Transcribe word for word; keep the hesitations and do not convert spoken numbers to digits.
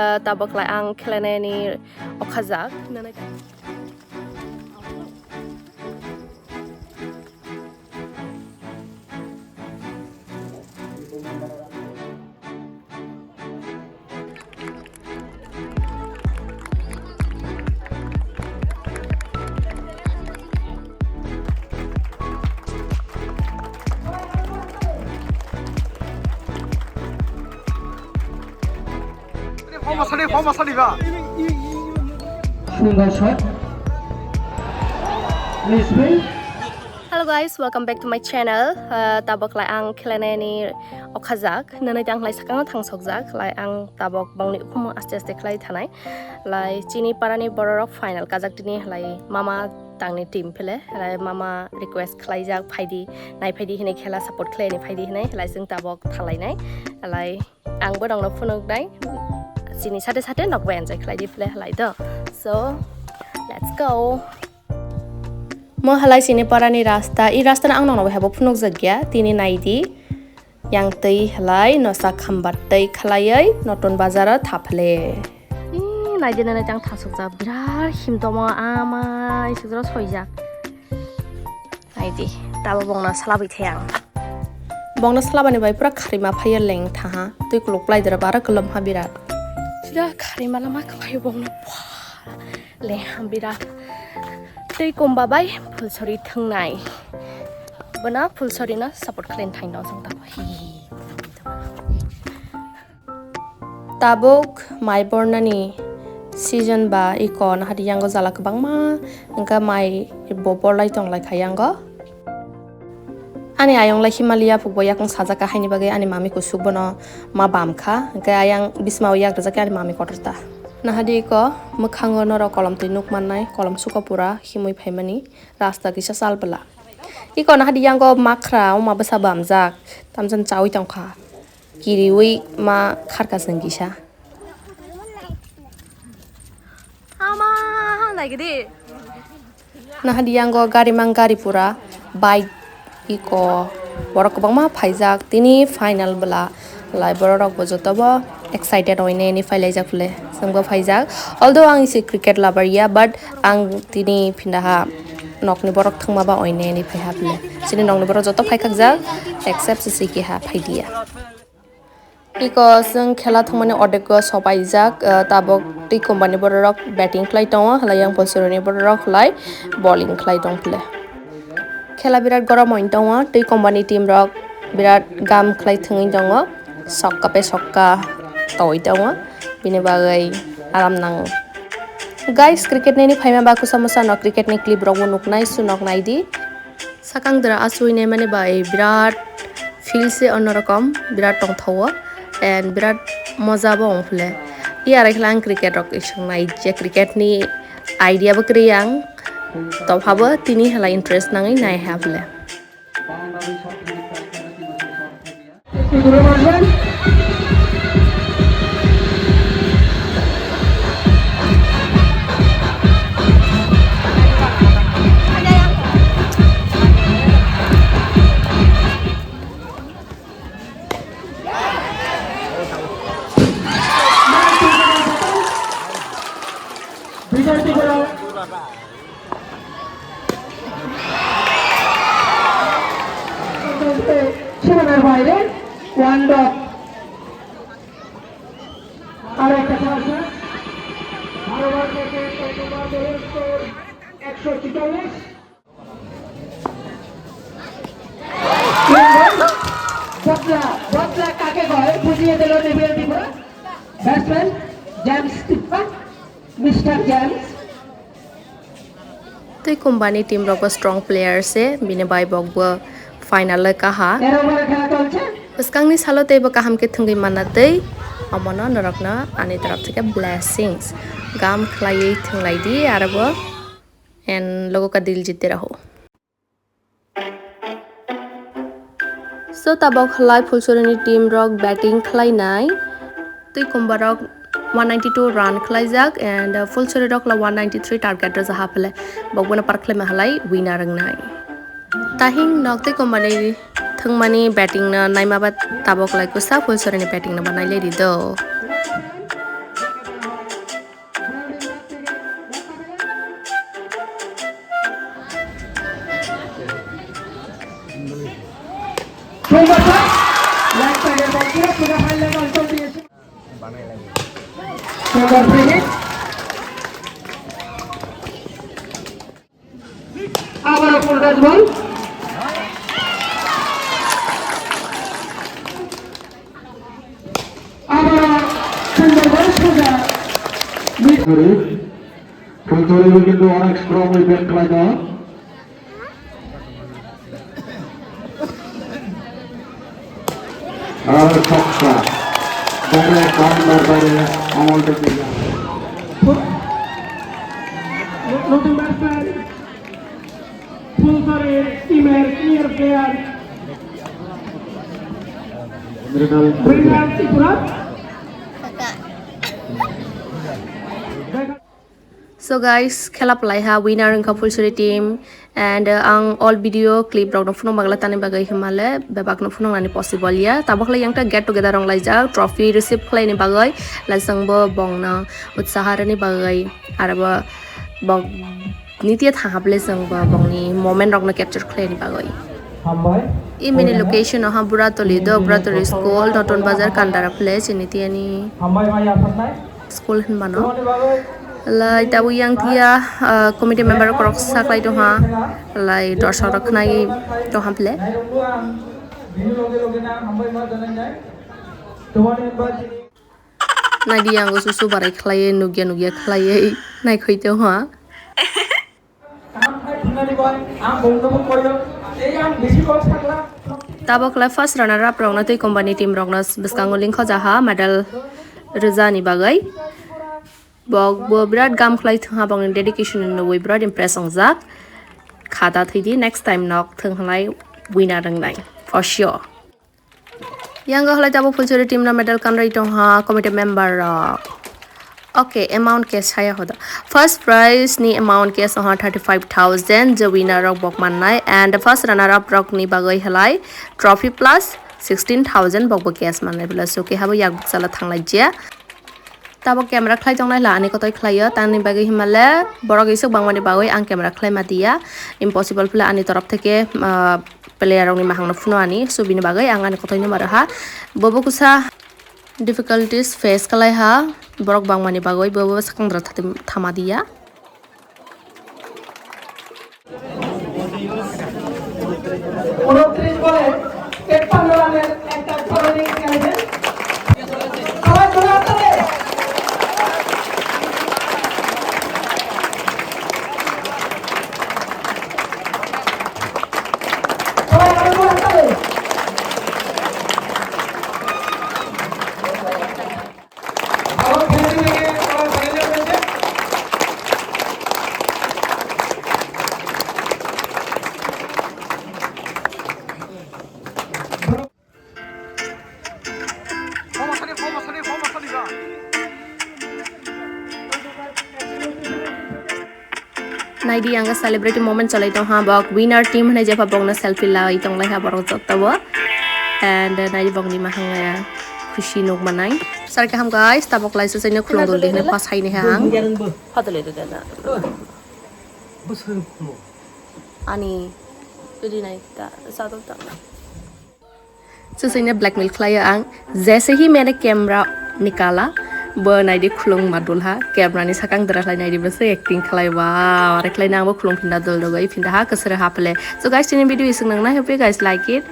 Ah, tabok lai ang khlainani okhajak. Nanai. সুন্দর shot. Hello guys, welcome back to my channel. Uh, tabok lai ang khlainani okhajak, nanai tang lai sakang thangsokjak, lai ang tabok bongni ukhumu aste aste khlai thanai. Lai chini parani bororok final kajak tini lai mama tangni team phile, lai mama request khlaijak phaidi, nai phaidi hinai khela support khlaini phaidi hinai, lai chwng tabok thalainai. Lai ang bo nongno phunuknai, chini sate sate nokbo enjoy khlaidi phile lai do. So, let's go. Mo halai chini parani rasta, i rasta no ang nongno bai habo phunukjak ya, tini naidi. Yang twi halai nosa khambat twi khlaiwi notun bazaro thaphale. Ih, naidi nai tang thasukjak, birat himtomo amai sukjak soijak. Naidi, tabo bongno salabwi thai ang. Bongno salabani bai pura kharima phaiya leng thaha, twi kuluk plaidera bara kolom ha birat. Sida kharima lama khayo bongno. Leham birat. Tei komba bai Phulsori thwngnai. Bwna Phulsori no support khlaini thaino chwng tabok. Hi. Tabuk mai bornani season ba iko nahadi yango jala kwbangma wngkha mai bo borlai tonglai kha yango. Ani ayong lai Himalaya phukbo yakung sajak kha, haini bagwi ani mami kusuk bono ma bam kha, hwnkhe ayang bismao yak rijak khe ani mami kotor ta. Nahadi iko mwkhango norok kolom twi nuk mannai, kolom suko pura himwi phaimani rasta kisa sal bwla. Iko nahadi yango makhra wngma bwsa bamjak, tamjani chaui tongkha, kiriui ma kharkha chwng kisa. Ama, naigidi. Nahadi yango gari mang gari pura bike iko borok kwbangma phaijak tini final bwla lai borok rok bo joto bo excited oinani phailaijak phile chwngbo phaijak although ang isi cricket lover ya but ang tini phindaha nokni borok thwngma ba oinani phaiha phile chini nokni borok joto phaikakjak except sisi keha phaidiya. Iko chwng khela thwngmani ordek o sopaijak, ah, tabok tei company bororok batting khlai tongo, halai yang Phulsoroni bororok halai bowling khlai tong phile. Khela birat gorom oin tongo, tei company team rok birat gam khlai thwngwi tongo, sokka pe sokka toi tongo, bini bagwi aram nango. Guys, cricket nini phaima ba kusa musa no cricket ni clip rok bo nuknai, su nok naidi. Sakang dra asui naimani bai birat feel se onnorakom, birat tongthowo and birat moja bo wng phile. Iya arai khe ang cricket rok iswng nai je cricket ni idea bo kwrwi ang, tobhabo tini hala interest nangwi nai ha phile. সীমানার বাইরে one dot. আর একটা চান্স। ভালোবাসা একশো ছেচল্লিশ। বদলা, বদলা কাকে কয়? বুঝিয়ে দিল নিবিড় ত্রিপুরা। ব্যাটসম্যান জেমস টিপ্পা, mister James. Tei company team rok bo strong player se, bini bai bok bo final le kaha. তেরো ওভারে খেলা চলছে। Bwskangni salo teibo kaham khe thwngwi manna tei omono norokno ani torop theke blessings. Gam khlaiwi thwnglai di aro bo. And logo ka dil jite raho. So tabok halai Phulsorini team rok batting khlainai. Twi kumba rok one ninety two run khlaijak and, uh, Phulsori rok la one ninety three target rwja ha phele. Bok bono par khlaima halai winner wngnai. Tahing nok twi kumbani thwngmani batting no naima ba tabok lai kusa Phulsorini batting no bo nailai di do. Abarok full touch ball. Abarok sundor ball soja. Mid. Kuri. Kuri kintu onek strong wi bat khlai tongo. Aro soksa. Bare counter bare Amol Depija. Looting batsman. Full for a team and clear player. Mrinal Tripura. So guys, khela phlaiha winner wngkha Phulsuri team, and uh, ang all video clip rokno phunuk bagla tani bagwi himale bebakno phunuknani possible ya. Tabokle yang ta get together rong laijak, trophy receive khlaini bagwi laisang bo bongno utsaha rwni bagwi, aro bo bok nitiya thahaple sangba bongni moment rokno capture khlaini bagwi. Hambai. Imini location oha Buratoli do, Buratoli school, Notun Bazar, Kandara Place, ini tiyani. Hambai mai yaphatnai. School hinmano. Lai tabuk yang tiya, ah, committee member rok rok saklai tongha. Lai dorsok rok khnai tongha ple. Naidi yang susu barai khlai, nugya nugya khlai, naikhoi tongha. Tabok lai first runner up rokno tei company team rokno bwskango link hojaha medal rwjani bagwi. Bok bo birat gam khlai thwngha, bokni dedication ni nugwi birat impress wngjak. Khata thwidi next time nok thwng hwnlai winner wngnai for sure. Yango hwlai tabuk Phulsuri team no medal kanrwi tongha committee member rok. Okay, amount cash saya hoda. First prize ni amount cash oha thirty five thousand, je winner rok bok mannai, and first runner up rok ni bagwi hwlai trophy plus sixteen thousand bok bo cash mannai bwla, so kehabo yak bukchala thanglai je. Tabok camera khlai tongnai hwla ani kotoi khlaio, tangni bagwi himale borok isuk bangmani bagwi ang camera khlai ma diya, impossible phela ani torop theke, ah, player rokni mahangno phunu ani, so bini bagwi ang ani kotoino ma rwha. Bobo kusa difficulties face khlai ha, borok bangmani bagwi bobo sakang dra thama diya. উনত্রিশ বলে তেপ্পান্ন রানের একটা স্মরণীয় ইনিংস খেলেছেন। সবাই জোরে হাততালি। সবাই আরো জোরে হাততালি। Naidi ang celebrity moment chalai tong ha, bok winner team hwnwi jepha bokno selfie lai tong lai ha borok joto bo. And, uh, naidi bokni mahang, uh, khushi nuk manai. Sar kaham guys, tabok lai susaino khulung dul dihne pas haini ha ang. Ani, rinai ta, sadok ta. Susaino blackmail khlaio ang, "Jaise hi maine camera nikala, bo naidi khulung madul ha, camera ni sakang dra khlai naidi bo se acting khlai, wow, are khlai nang bo khulung phinda dol dogo, i phinda ha, kwswrwng ha phle." So guys, tini video isuk nang nai, hope you guys like it.